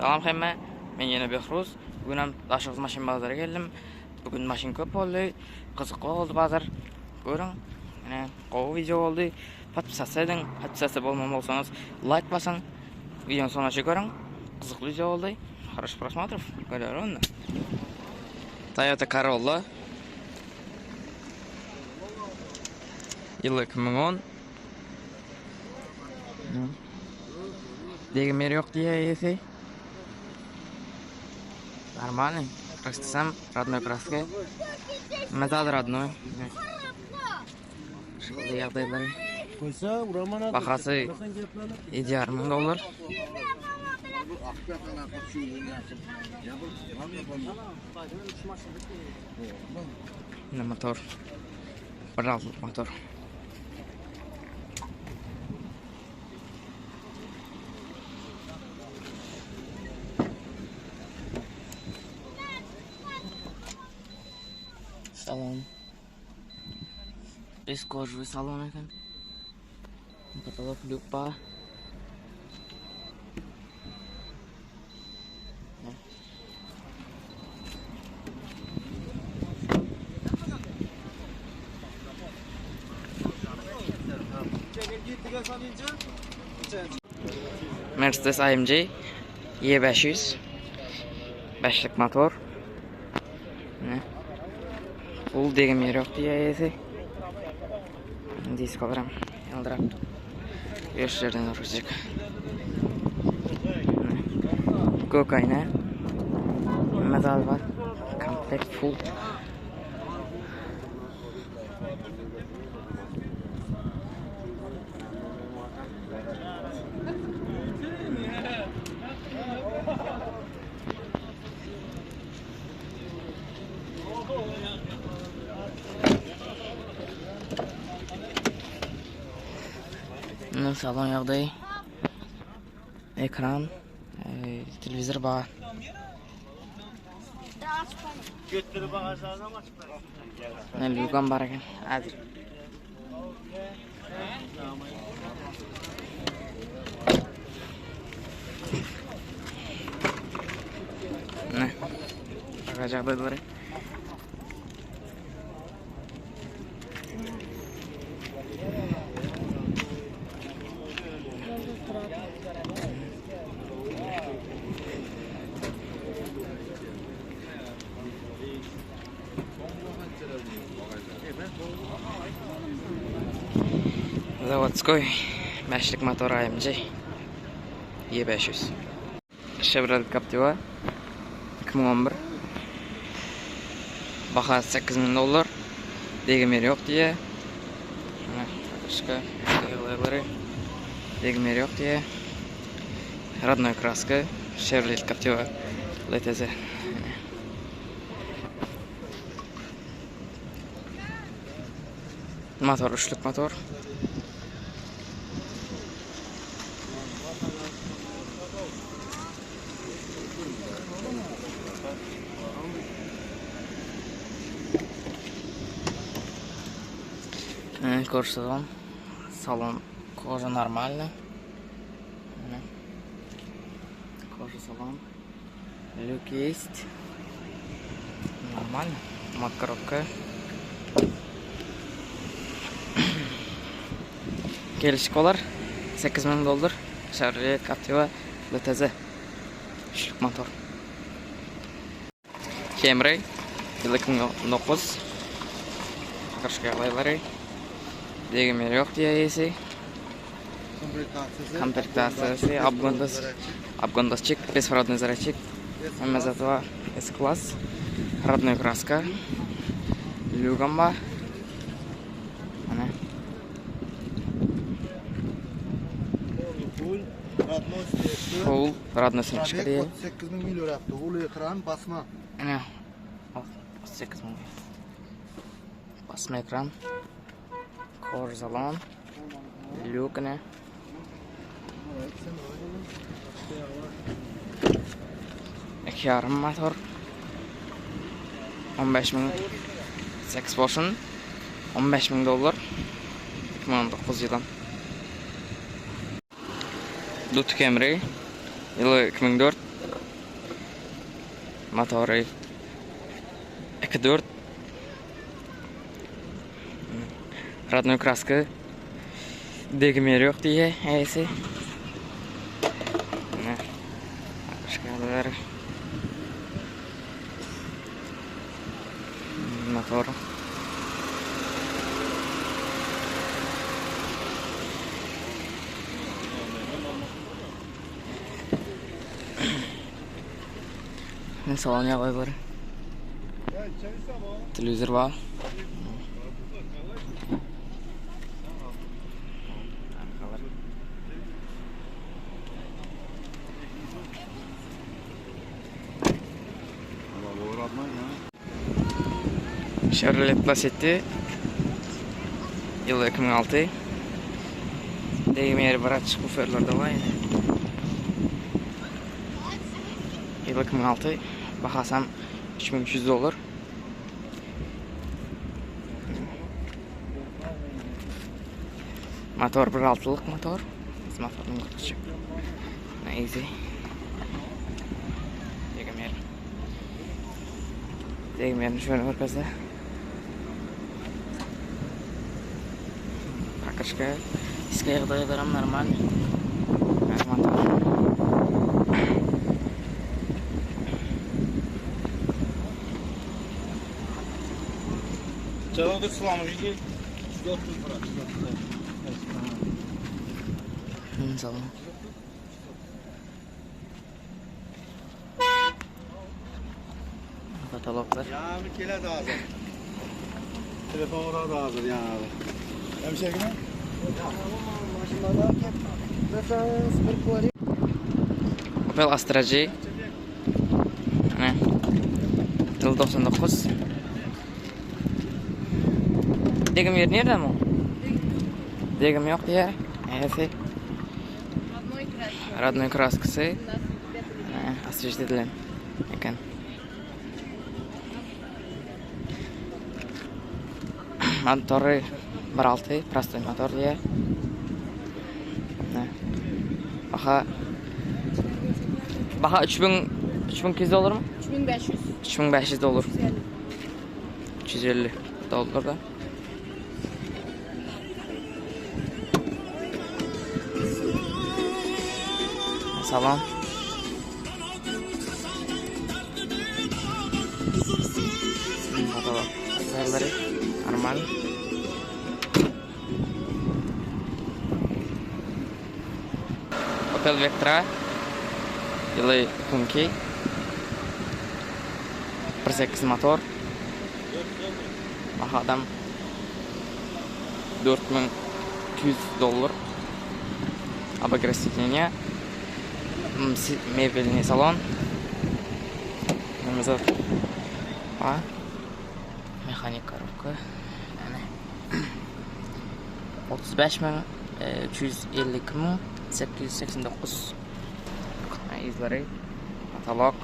Salam hemme, men ýene Behruz. Bu günem Daşoguz maşyn bazara geldim. Bu gün maşyn köp boldy. Gyzykly boldy bazar. Görüň, ine gowy wideo boldy. Podpisatsa ediň, podpisatsa bolman bolsaňyz laýk basyň. Wideony soňuna çenli görüň. Gyzykly wideo boldy. Хороших просмотров. Görýär onda. Toyota Corolla. Ýyly 2010. Degim ýeri ýok diýýär eýesi. Normalny. Kraskasam rodnoý kraska. Metal rodnoý. Şeýle ýagdaýlary. Bahasy 7,5 müň dollar. Ine motor. Bir altylyk motor. Salon. Biz kojly salon eken. Potolok lýuk bar. Mercedes AMG E500 Beşlik motor. Ne? Pul degim ýeri ýok diýýär eýesi. Diskalaram ýaldyrap. Ýeşlerden urjak. Gök aýna. Medal bar. Komplekt full. Muna salon ýagdaýy. Ekran, e, telewizor bar. Ne lýugam bar eken. Häzir. Ne? Bagaj ýagdaýlary. Zawodskoý bäşlik motor AMG E500. Chevrolet Captiva 2011. Bahasy 8000 dollar. Degim ýeri ýok diýýär. Mana başga ýagdaýlary. Degim ýeri ýok diýýär. Rodnoý kraska Chevrolet Captiva LTZ. Motor üçlük motor. Ko'rsatam salon кожа нормально. Кожа салон. Люк есть. Нормально. Мат коробка. Gelişik bolar. 8000 dollar. Chevrolet Captiva LTZ. Üçlük motor. Camry ýyl 2009. Gyşky ýagdaýlary. Degim ýeri ýok diýýär eýesi. Komplektasiýasy obgondasy obgondasçik, besprovодный zaryadçik. Hemme zady bar. S-klass. Rodnoý kraska. Lýugam bar. Ana. Full rodnoý snižka diýýär. 38 müň mil ýöräpdi. Uly ekran, basma. Ana. 38 müň. Basma ekran. Korzalon. Lýuk ine. Iki ýarym motor. 15 müň seks bolsun. 15 müň dollar. 2019 ýylam. Dut Camry ýyly 2004. Motory 2.4 Rodnoy kraska degim ýeri ýok diýýär eýesi. Ine. Akşkalar. Motor. Ne salon ýagdaý bar. Telewizor bar. Chevrolet Lacetti ýyly 2006. Degme ýeri bir açyk buferlerde bar ýene. Ýyly 2006 bahasam 3300 dollar. Motor 1.6-lyk motor. Motoryň gurluşy. Easy. Degme ýeri. Degme ýerini şöyle görkezdi. Pakryşka iski ýagdaýlaram normal. Motor. Salon. Kataloglar. Yani keladi hozir. Telefon uradi hozir yani. Hemşehrim. Opel Astra J. Ana. Yıl 99. Degim ýeri nirede bu? Degim ýok diýýär. Eýesi. Rodnoy kraskasy. Освежить edilen eken. Motory 1.6 prostoý motor diýýär. Baha Baha 3000 3200 dollarmy? 3500. 3500 dollar. 350 dollar da. Salam. Bakalım. Ayarları normal. Opel Vectra ýyly 2002 1.8 motor. Bahadam 4200 dollar. Обогрев сиденья. Мебельный салон. Nimiz bar. Mehanik korobka. Ýani 35 müň 352 müň 889 yzlary katalog.